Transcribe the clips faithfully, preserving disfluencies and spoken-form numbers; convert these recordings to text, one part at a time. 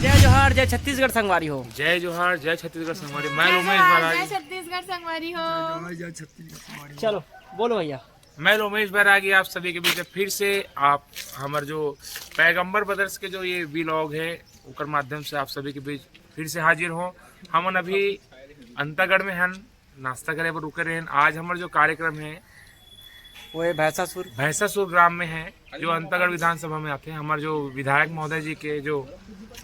जय जोहार, जय छत्तीसगढ़ संगवारी हो। जय जोहार, जय छत्तीसगढ़ संगवारी। मैं जय उमेश जोहार, बराज। जय छत्तीसगढ़ संगवारी हो। जय छत्तीसगढ़ संगवारी हो। चलो, बोलो भैया। मैं उमेश बैरागी, आप सभी के बीच में फिर से आप हमर जो पैगंबर ब्रदर्स के जो ये व्लॉग है, ओकर माध्यम से आप सभी के बीच फिर से हाजिर हों। हमन अभी अंतागढ़ में हन, नाश्ता करे बर रुके रहेन। आज हमर जो कार्यक्रम है, वो है भैंसासुर। भैंसासुर ग्राम में है, जो अंतागढ़ विधानसभा में आते हैं। हमर जो विधायक महोदय जी के जो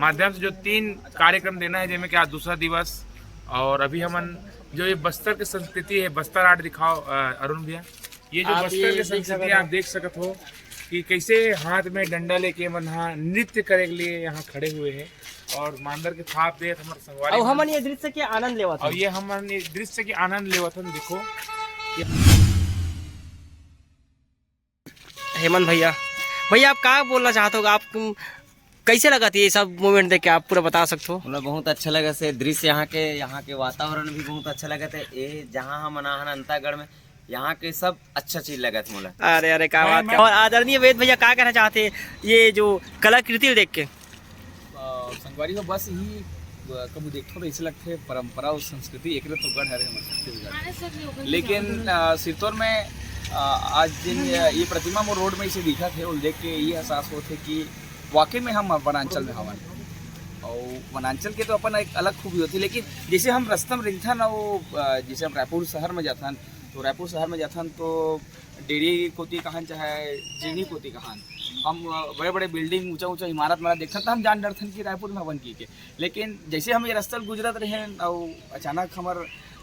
माध्यम से जो तीन कार्यक्रम देना है, जेमे कि आज दूसरा दिवस, और अभी हमन जो ये बस्तर के संस्कृति है, बस्तर आर्ट दिखाओ, अ, अरुण भैया, ये जो आप बस्तर ये के देख संस्कृति सकत आप हो। देख सकत हो कि कैसे हाथ में डंडा लेके मन हा नृत्य करे के लिए यहाँ खड़े हुए हैं और मांदर के थाप देत हमर संगवारी अउ मन। हमन ये दृश्य के आनंद लेवत और हन। ये हमन ये दृश्य के आनंद लेवत हन। देखो, हेमंत भैया, भैया, आप का बोलना चाहत हो? आप, तुम कैसे लगत ये सब मोमेंट देख के, आप पूरा बता सकते हो? मोला बहुत अच्छा लगा से दृश्य, यहाँ के, यहाँ के वातावरण भी बहुत अच्छा लगत है। ये जहाँ हम मना हन अंतागढ़ में, यहाँ के सब अच्छा चीज लगत मोला। अरे, अरे, क्या मैं, बात मैं है। और आदरणीय वेद भैया, क्या कहना चाहते हैं ये जो कलाकृति देख के? अ, संगवारी हो, बस यही, अ, कभू देखथो तो ऐसे लगथे परंपरा और संस्कृति एकरे तो गढ़ हरे हमर छत्तीसगढ़। लेकिन, अ, सिरतोर में, अ, आज जिन ये प्रतिमा मोर रोड में इसे दिखत हे, वो देख के ये एहसास होत हे कि वाकई में हम वनांचल में हवन। और वनांचल के तो अपन एक अलग खूबी होती, लेकिन जैसे हम रस्ता में रेंगथन, वो, अ, जैसे हम रायपुर शहर में जाथन, तो रायपुर शहर में जाथन तो डेरी कोती कहान, चाहे जीनी कोती कहान, हम, अ, बड़े-बड़े बिल्डिंग, ऊंचा-ऊंचा इमारत मन ला देखथन, त हम जान डरथन कि रायपुर में हवन कहिके। लेकिन जैसे हम ये रस्ता ल गुजरत रहेन, अउ अचानक हमर,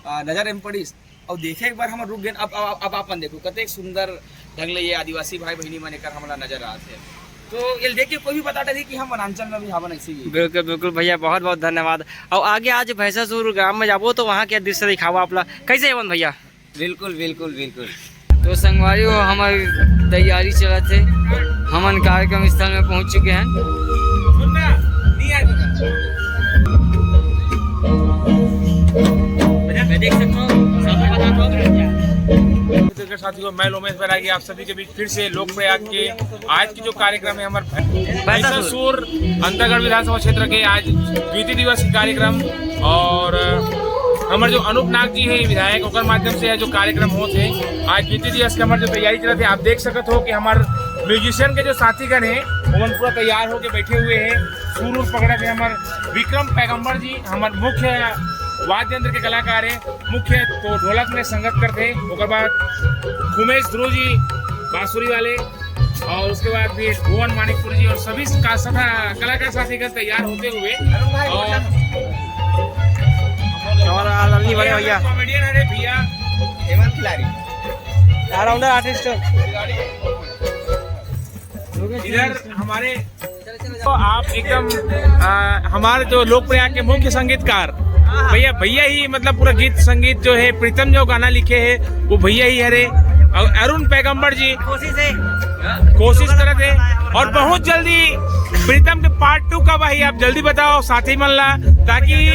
अ, नजर एम पड़िस, अउ देखे एक बार हमर रुक गेन। अब, अब, अब आप मन देखो, कतेक सुंदर ढंग ले ये आदिवासी भाई बहिनी मन एकर हमला नजर आत हे। तो ये देख के कोई भी बता डरही कि हम वनांचल में भी हवन, ऐसे ही। बिल्कुल, बिल्कुल भैया, बहुत, बहुत धन्यवाद। अउ आगे आज भैंसासुर ग्राम में जाबो, तो वहाँ के दृश्य दिखावा आप ला। कैसे हेमंत भैया? बिल्कुल, बिल्कुल, बिल्कुल। तो संगवारी हो, हमारी तैयारी चलत हे, हमन कार्यक्रम स्थल में पहुंच चुके हैं। सुनना, नहीं आए तो। मैं देख सकता हूँ, सबको पता तो है। साथियों, मैं लोमेश बैरागी आप सभी के बीच फिर से लोक प्रयाग के आज की जो कार्यक्रम है हमारे भैंसासुर अंतागढ़ विधानसभा क्षेत्र के आज द्वितीय दिवस के कार्यक्रम और हमारे जो अनूप नाग जी है विधायक, ओकर माध्यम से यह जो कार्यक्रम होत है, आज द्वितीय दिवस के हमारे जो तैयारी चलत है, आप देख सकत हो कि हमारे म्यूजिशियन के जो साथीगण हैं, वो पूरा तैयार होके बैठे हुए हैं। सुर उर पकड़त है हमारे विक्रम पैगंबर जी, हमारे मुख्य वाद्य यंत्र के कलाकार हैं, मुख्य तो ढोलक में संगत करते हैं, ओकर बाद उमेश ध्रुव जी बांसुरी वाले, और उसके बाद भी भुवन मानिकपुर जी और सभी का सदा कलाकार साथी गण तैयार होते हुए। और हमारा आदरणीय बड़े भैया। कॉमेडियन हरे भैया हेमंत खिलाड़ी। All-rounder artist. इधर हमारे तो आप एकदम, आ, हमारे जो लोक प्रयाग के मुख्य संगीतकार भैया, भैया ही मतलब पूरा गीत संगीत जो है प्रीतम जो गाना लिखे है वो भैया ही हरे। और अरुण पैगंबर जी कोशिश है, कोशिश करत है। और बहुत जल्दी प्रीतम के पार्ट टू कब आही आप जल्दी बताओ साथी मन ला, ताकि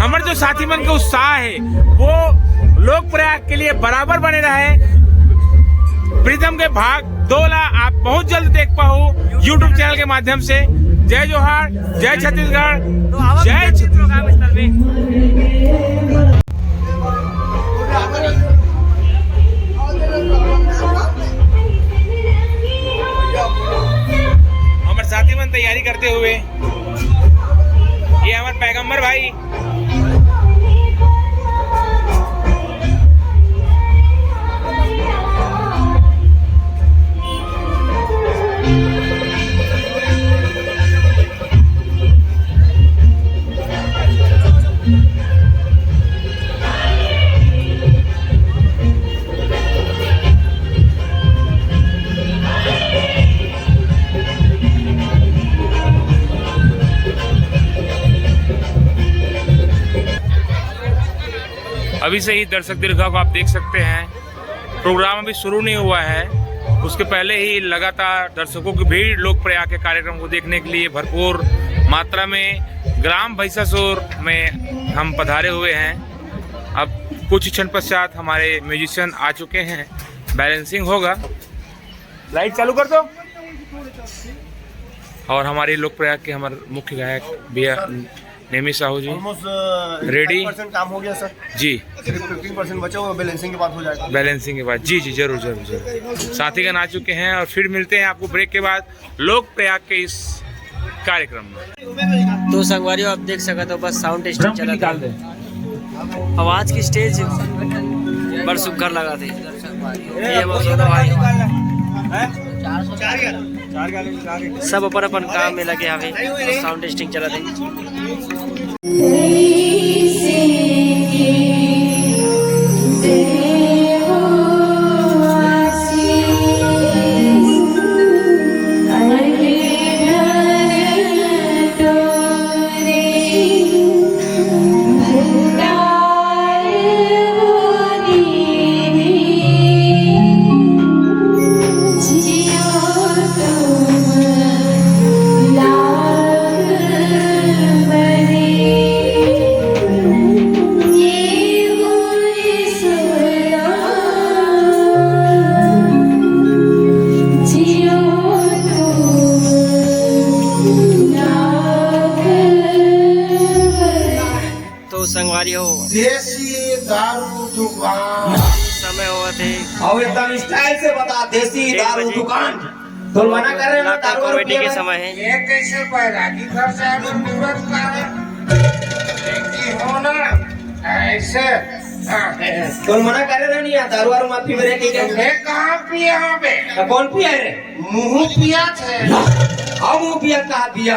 हमर जो साथी मन के उत्साह है वो लोक प्रयाग के लिए बराबर बने रहे। प्रीतम के भाग दो ला आप बहुत जल्द देख पाओ YouTube चैनल के माध्यम से। जय जोहार, जय छत्तीसगढ़, जय छत्तीसगढ़। हमारे साथी मन तैयारी करते हुए, ये हमारे पैगंबर भाई। अभी से ही दर्शक दीर्घा को आप देख सकते हैं, प्रोग्राम अभी शुरू नहीं हुआ है, उसके पहले ही लगातार दर्शकों की भीड़ लोक प्रयाग के कार्यक्रम को देखने के लिए भरपूर मात्रा में ग्राम भैंसासुर में हम पधारे हुए हैं। अब कुछ ही क्षण पश्चात हमारे म्यूजिशियन आ चुके हैं, बैलेंसिंग होगा। लाइट चालू कर दो। और हमारे लोक प्रयाग के हमारे मुख्य गायक भैया Nemi Sahu ji. Almost ready. Percent काम हो गया सर। जी। सिर्फ फिफ्टीन परसेंट बचा हुआ, बैलेंसिंग के बाद हो जाएगा। बैलेंसिंग के बाद, जी जी, जरूर जरूर जरूर। साथीगण आ चुके हैं और फिर मिलते हैं आपको ब्रेक के बाद लोक प्रयाग के इस कार्यक्रम में। तो संगवारी हो, आप देख सकत हो, बस साउंड टेस्टिंग चलत निकाल दे। अब आज की स्टेज बड़ सुघर लगा थे। ये बस होता भाई, सब अपन अपन काम में लगे हवे, साउंड टेस्टिंग चलत है। तो संगवारी हो, देसी दारू दुकान। समय होवत हे। अउ एकदम स्टाइल से बता, देसी डेढ़ दारू बजे। दुकान। तो मना कर रहे हो, नाटक दारू वारू कॉमेडी के समय है। ये कैसे बैरागी घर से आके तुरंत आ रहे? कि हो ना, ऐसे। हाँ। तो मना करे रहे नहीं यार, दारू वारू मत पीवे रहे, ठीक है? मैं कहाँ पिया हूँ बे? तो कौन पिया है रे? मुँह पिया थे। अब मुँह पिया, कहा पिया?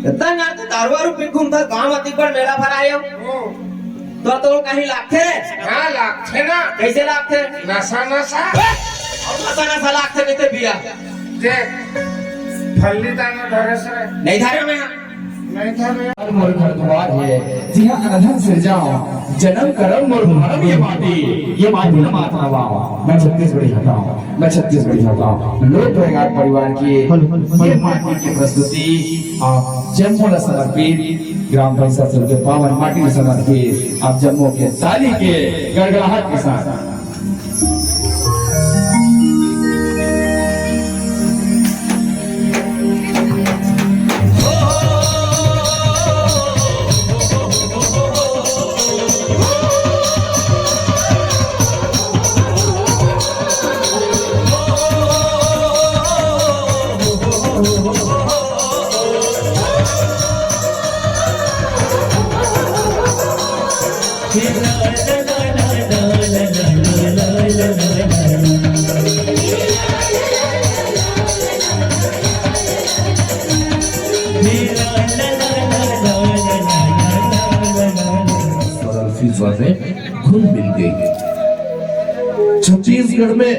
इतना ना तो दारू वारू पी घूमता, गांव अतिक बड़ मेला भर आयो। हम्म। तो, तो कहीं लागथे रे? हाँ, लागथे ना। कैसे लागथे? नशा, नशा। अब नशा, नशा लागथे, कैसे पिया? जे फल्ली दाना धरे से। नहीं धरे मैं। नहीं धरे। मोर घर द्वार है, जिहाँ अनधन सिरजाओ, जन्म करम मोर भरम ये माटी, ये माटी न मात नवाओ, मैं छत्तीसगढ़ी हटाओ। मैं छत्तीसगढ़ी होता हूँ। लोक प्रयाग परिवार की ये माटी की प्रस्तुति आप जम्मू ला समर्पित, ग्राम पंचायत के पावन माटी ला समर्पित, आप जम्मू के ताली के गड़गड़ाहट के साथ। सरल फिजा में घुल मिल गई। छत्तीसगढ़ में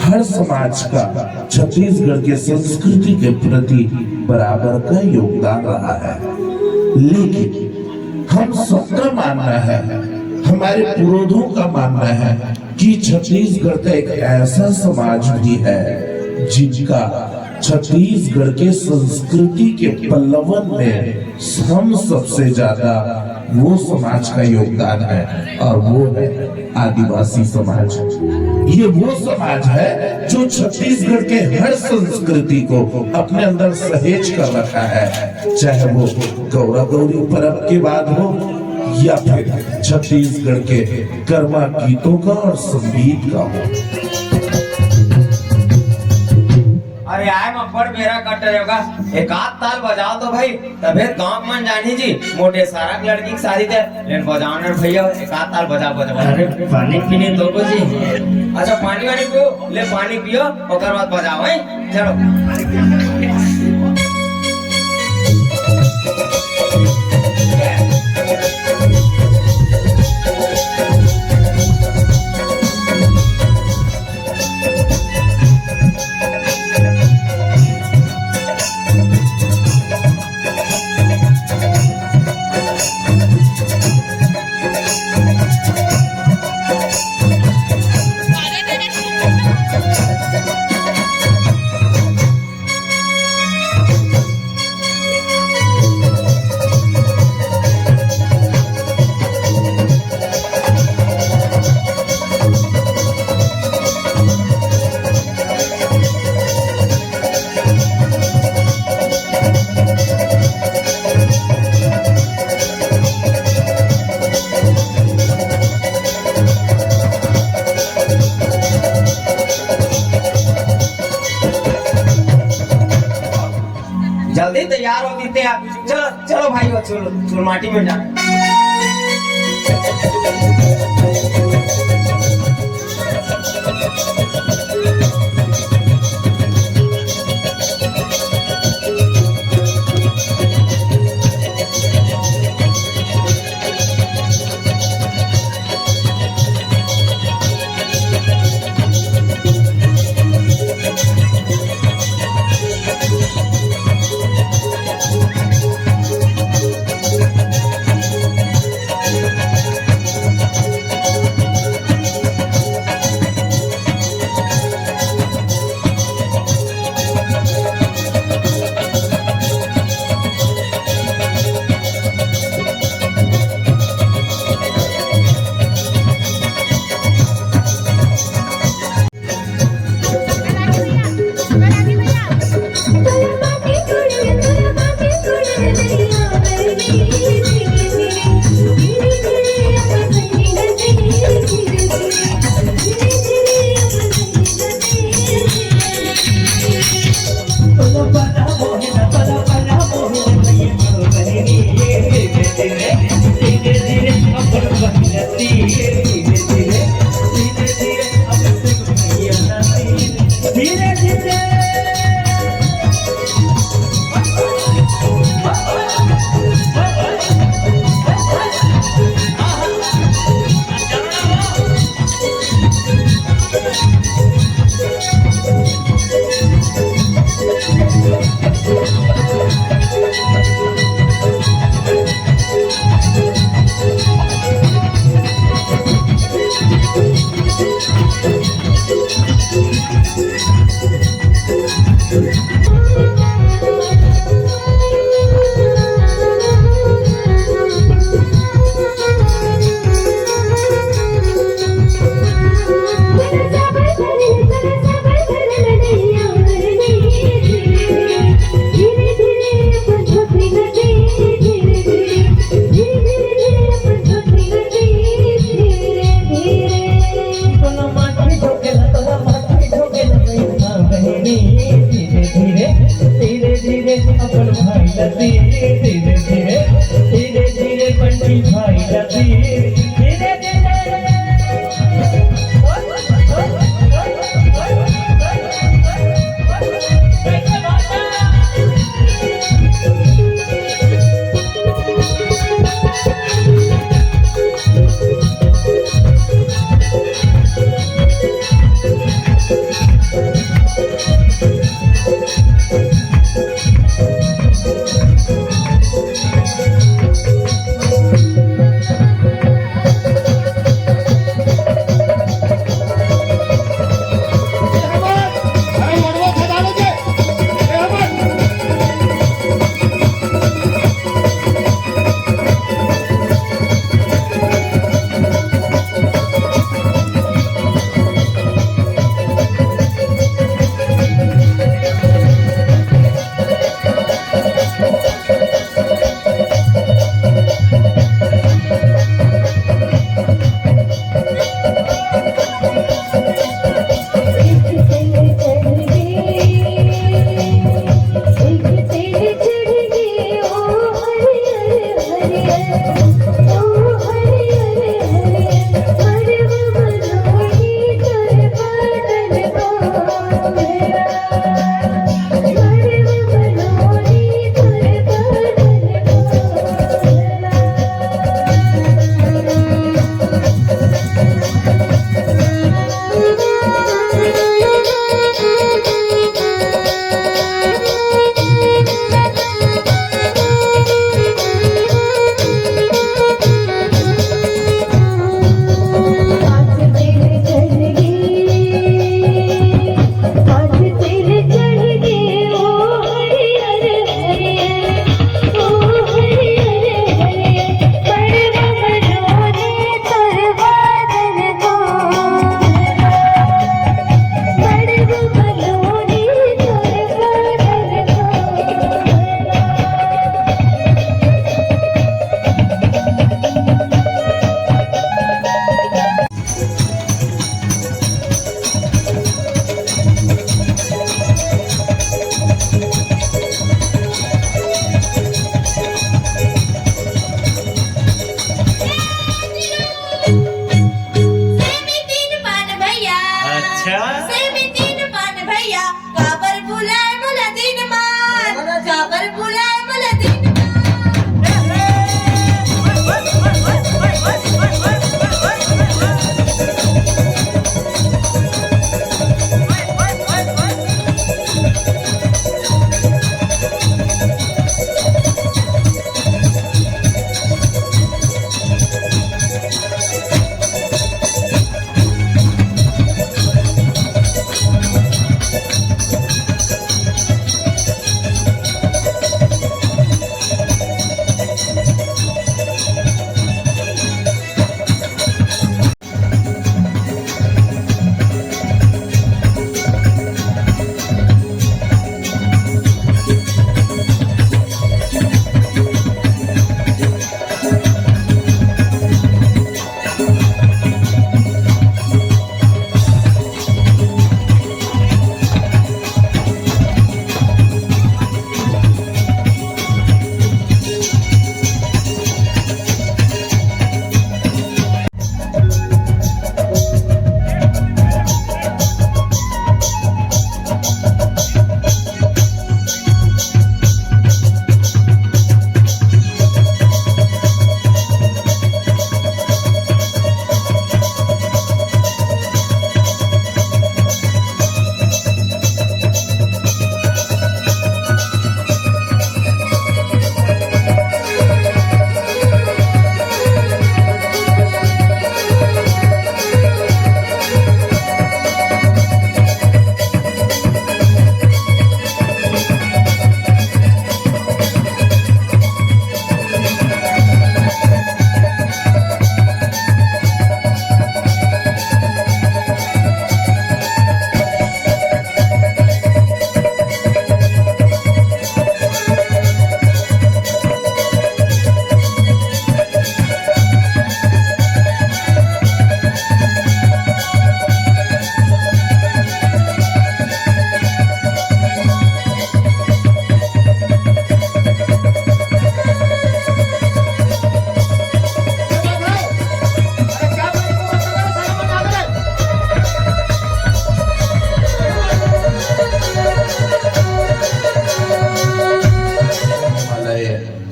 हर समाज का छत्तीसगढ़ के संस्कृति के प्रति बराबर का योगदान रहा है, लेकिन हम सबका मानना है, हमारे पूर्वजों का मानना है कि छत्तीसगढ़ का एक ऐसा समाज भी है जिनका छत्तीसगढ़ के संस्कृति के पल्लवन में हम सबसे ज्यादा वो समाज का योगदान है और वो है आदिवासी समाज। ये वो समाज है जो छत्तीसगढ़ के हर संस्कृति को अपने अंदर सहेज कर रखा है, चाहे वो गौरा गौरी पर्व के बाद हो या फिर छत्तीसगढ़ के कर्मा गीतों का और संगीत का हो। अरे आय म बड़ बेरा कट रहे होगा, एक आध ताल बजाओ तो भाई, तभे गांव के मन जानी जी, मोटे सारा के लड़की की शादी दे, लेन बजाओ ना भैया, एक आध ताल बजा बजा। अरे पानी पीने दो जी। अच्छा पानी वानी पियो, ले पानी पियो, ओकर बाद बजाओ, हैं? चलो। तैयार हो जीते हैं। चलो, चलो भाई, हो चलो, चलो माटी में जा।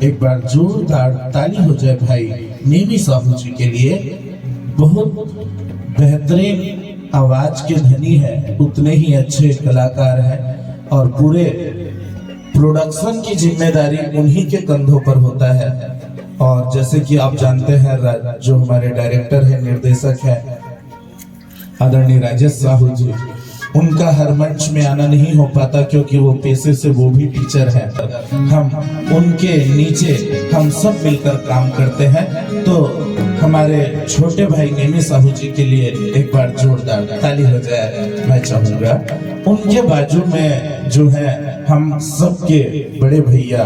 एक बार जोरदार ताली हो जाए भाई नेमी साहू जी के लिए। बहुत बेहतरीन आवाज के धनी है, उतने ही अच्छे कलाकार हैं और पूरे प्रोडक्शन की जिम्मेदारी उन्हीं के कंधों पर होता है। और जैसे कि आप जानते हैं, रा-, जो हमारे डायरेक्टर हैं, निर्देशक हैं, आदरणीय राजेश साहू जी, उनका हर मंच में आना नहीं हो पाता, क्योंकि वो पेशे से वो भी टीचर हैं। हम उनके नीचे हम सब मिलकर काम करते हैं। तो हमारे छोटे भाई नेमी साहू जी के लिए एक बार जोरदार ताली हो जाए, मैं चाहूंगा। उनके बाजू में जो है हम सबके बड़े भैया,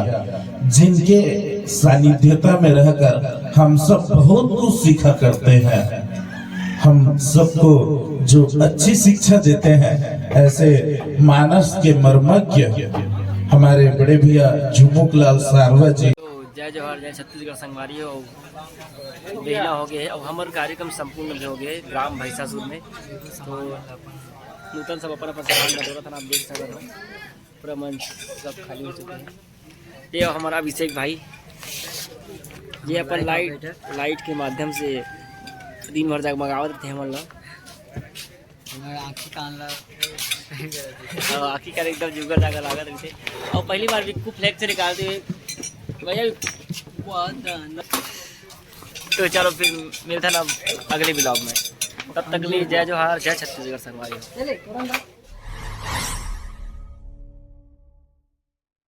जिनके सानिध्यता में रहकर हम सब बहुत कुछ सीखा करते हैं। हम सबको जो अच्छी शिक्षा देते हैं, ऐसे मानस के मर्मज्ञ हमारे बड़े भैया झुमुक लाल सारवा जी। तो जय जोहार, जय छत्तीसगढ़ संगवारी हो। बेहला हो गए है, अब हमर कार्यक्रम संपूर्ण भी हो गए ग्राम भैंसासुर में। तो नूतन सब अपन अपन सामान बटोरत हन, आप देख सकत हो पूरा मंच सब खाली हो चुके हैं। ये हमारा अभिषेक भाई, ये अपन लाइट, लाइट के माध्यम से दिन भर जगमगावत रहते हैं हमन ला। हमारे आँखी कान ला और आँखी कान एकदम जुगर जागर लागत रहते। और पहली बार भी खूब फ्लैग से निकालते हुए भैया भी। तो चलो फिर मिलते हैं ना अगले ब्लॉग में, तब तक के लिए जय जोहार, जय छत्तीसगढ़ संगवारी हो।